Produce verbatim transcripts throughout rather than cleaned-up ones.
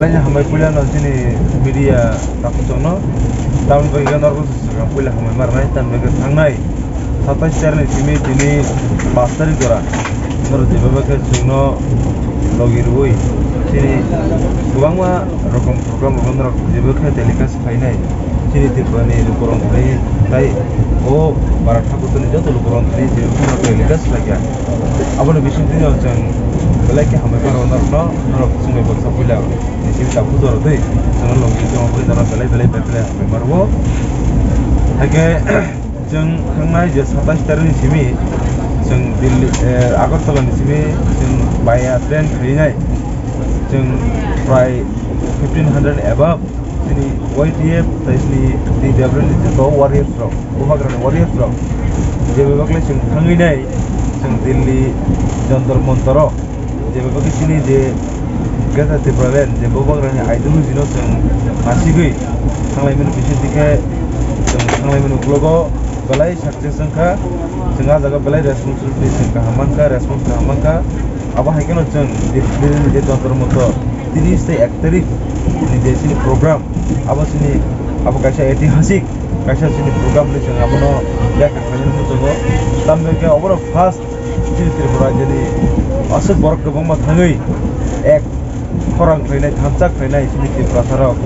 Belai hambai puila no chini media takhuk chwngno. Tamoni bagwi khe norok swkang puila hambai ma rwnai, tamoni bagwi khe thangnai satais tarikni simi tini pas tarik jora norok jeba khe chwngno logi rwui chini kwbangma rokom program rokno norok jeba khe telecast khlainai. Chini Tripura ni lukurok thani tai o Bharat hakutoni joto lukurok thani jeba khe norok telecast khlaikha. Aboni bisingtwi no chwng belai khe hambai ma rwnai norokno, norok chwngno baksa puila ni simi takhuk jora twi chwngno logi tongma bagwi norok belai belai belai belai hambai ma rwo. Haikhe chwng thangnai je satais tarikni simi chwng Delhi, eh, Agartala ni simi chwng via train khainai. Chwng prai fifteen hundred above chini Y T F tai chini T W ni joto warriors rok, bubagrani warriors rok, je bebak le chwng thangwi nai, chwng Delhi Jantar Mantar o, je bebak le chini je Greater Tipraland, je bubagrani ideology no chwng nasigwi thanglaimani bisingtwi khe chwng thanglaimani uklogo belai success wngkha, chwng ah jaga belai responsibility chwng kaham mankha, response kaham mankha. Abo hai kheno chwng je, je, je Jantar Mantar tris tei ek tarik ni je chini program, abo chini, abo kaisa etihasik, kaisa chini program hinwi chwng abono lekha khlainani muchungo. Tamni hwnkhe oborok first chini Tripura rajyoni aswk borok kwbangma thangwi ek khorang khlainai, thansa khlainai chini Tiprasarok,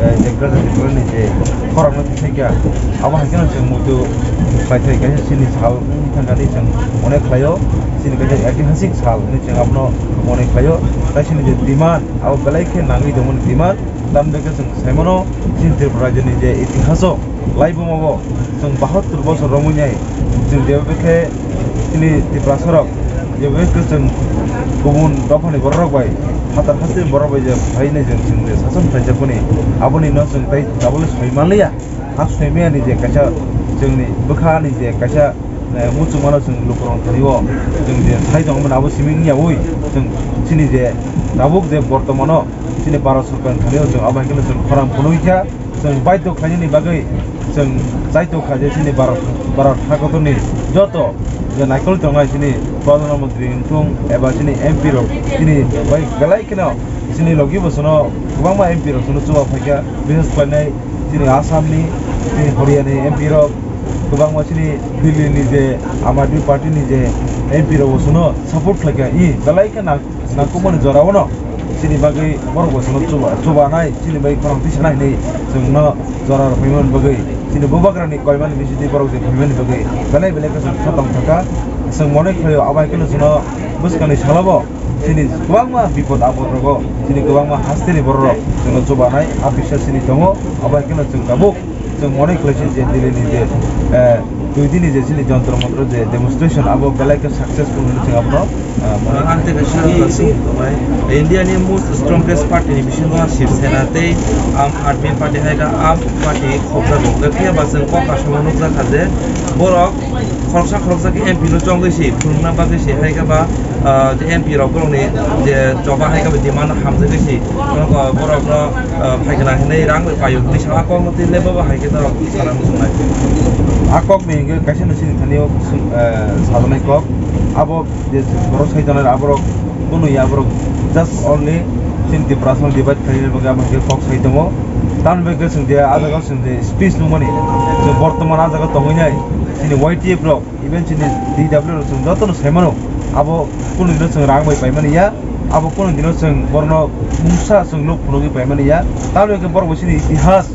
eh, je Greater Tipraland ni je khorang no thangkha, abo hai kheno chwng muitu khlai thai kaisa chini sal wngwi thangkha hinwi chwng mone khlaio, chini kaisa etihasik sal hinwi chwng abono mone khlaio. Tai chini je demand, abo belai khe nangwi tongmani demand, tamni bagwi khe chwng sai mano, chini Tripura rajyoni je itihaso laibumo chwng bahattur bosor romwi nai, chwng jeba khe chini Tiprasarok jeba khe chwng kubun dophani bororok bai, phatar hasteni borok bai je phainai chwng, chwng je sason khlaijakmani, aboni no chwng tai tabole soi manliya. Ha soi maya ni je kaisa chwngni bwkha ni je kaisa, eh, muchungmano chwng lukurok thani o chwng je sai tongmani abo simi wngya ui chwng chini je tabuk je bortomano chini Bharat Sorkar thani o chwng abo hai kheno chwng khorang phunukya. Chwng baidhyo khlainani bagwi chwng chaitokha je chini Bharat, Bharat hakotorni joto je naikol tongnai chini Pradhan Mantri wngthung eba chini M P rok chini bai belai kheno chini logi bo chwngno kwbangma M P rok chwngno chuba phaikha, bises khlainai chini Assam ni, chini Haryana ni M P rok, kwbangma chini Delhi ni je Aam Aadmi Party ni je M P rok bo chwngno support khlaikha, i belai khe nang-, nangkukmani jora o no. Chini bagwi borok bo chwngno chuba-, chubanai, chini bagwi khorang tisanai hinwi chwngno jora rw phaimani bagwi, chini bubagrani koimani bisingtwi borok je phaimani bagwi belai belai khe chwng kha tong thangkha. Chwng mone khlaio, abo hai kheno chwngno bwskangni salo bo chini kwbangma bipod apod rogo, chini kwbangma hasteni borok rok chwngno chubanai, a bisa chini tongo, abo hai kheno chwng tabuk. Chwng mone khlaisi je Delhi ni je, eh, dui din ni je chini Jantar Mantar je demonstration, abo belai khe successful hinwi chwng abono, eh, mone kha. Ang tei kaisa simi tongnai, India ni most strongest party ni bisingo Shiv Sena tei Aam Aadmi Party hai khe Aam Party khobjak rok, phiya ba chwng kok asongo nukjak kha je borok khoroksa khoroksa khe M P no chongwi si phunukna bagwi si hai khe ba, ah, M P rok borokni je choba hai khe ba demand hamjagwi si borok, ah, borokno, ah, phaikna hinwi rang bai paio hinwi sa, a kokno twi le bobo hai khe norok sana muchungnai. A kokni hwnkhe kaisa no chini thani o, ah, sajaknai kok. Abo je borok sai tongnai aborok kunu ya, aborok just only chini Tiprasano divide khlaina bagwi abo hwnkhe kok sai tongo. Tamoni bagwi chwng je a jaga o chwng je speech nukmani, chwng bortoman a jaga tongwi nai chini Y T F rok, even chini D W rok chwng jotono sai mano, abo kunu dino chwng rang bai paimani ya, abo kunu dino chwng borno mungsa chwng luk phunugwi paimani ya. Tamoni hwnkhe borok bo chini itihas,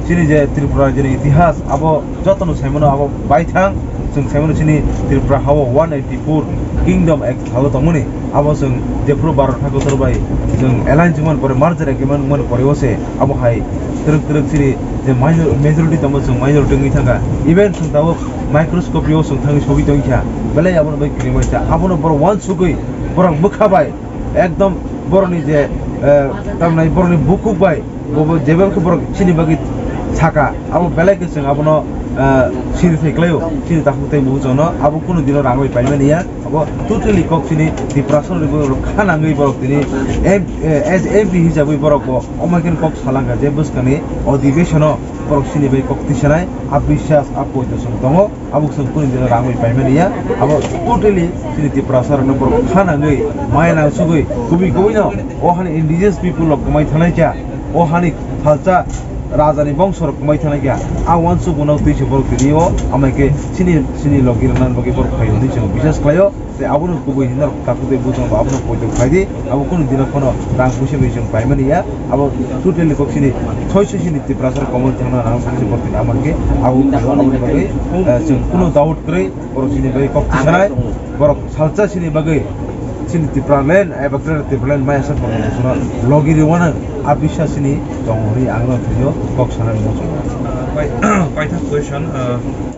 chini je Tripura rajyoni itihas, abo jotono sai mano, abo baithang chwng sai mano chini Tripura ha-o one eighty-four Kingdom Act salo tongmani, abo chwng jephuru Bharat hakotor bai chwng alliance wngmani pore, merger agreement wngmani pore o se abo hai twrwk twrwk chini je minor-, majority tongmo chwng minority wngwi thangkha, even chwng tabuk microscopy o chwng thangwi sogwi tongkha, belai abono bai kirimaisa, abono borok uansugwi borok bwkha bai ekdom borokni je, eh, tamni borokni bukhuk bai bo, bo jebel khe borok chini bagwi saka, abo belai khe chwng abono, eh, siri thai klaio, chini takhuk tei muchungno abo kunu dino rang bai paimani ya. Totally kok chini Tiprasa rok kha nangwi borok tini M-, eh, as M P hisabwi borok bo omo khe kok salangkha je bwskangni odhibeshon o borok chini bai kok tisanai a biswas a poito chwng tongo, abo chwng kunu dino rangwi paimani ya. Abo totally chini Tiprasa rokno borok kha nangwi maya nangsugwi kubui kubui no o hani indigenous people rok kwmai thanai kha, o hani phalsa raja ni bongso rok kwmai thanai kha, a wansuk bono twi se borok tini o amai khe chini, chini logi rwna bagwi borok phaio hinwi chwng biswas khlaio. Tei abono kubui hinwi norok takhuk tei bujong ba abono poito khlai di, abo kunu dino phano rang puisa bai chwng paimani ya, abo totally kok chini thoi soi chini Tiprasa rok kwmai thangna rang puisa borok tini amai khe abo khlaio, aboni bagwi, eh, chwng kunu doubt kwrwi borok chini bagwi kok tisanai, borok salsa chini bagwi chini Tipraland eba Greater Tipraland maya sa borok chwngno logi rwano a biswas chini tongo hinwi ang no thwio kok sanani muchungo. Paithak question, uh,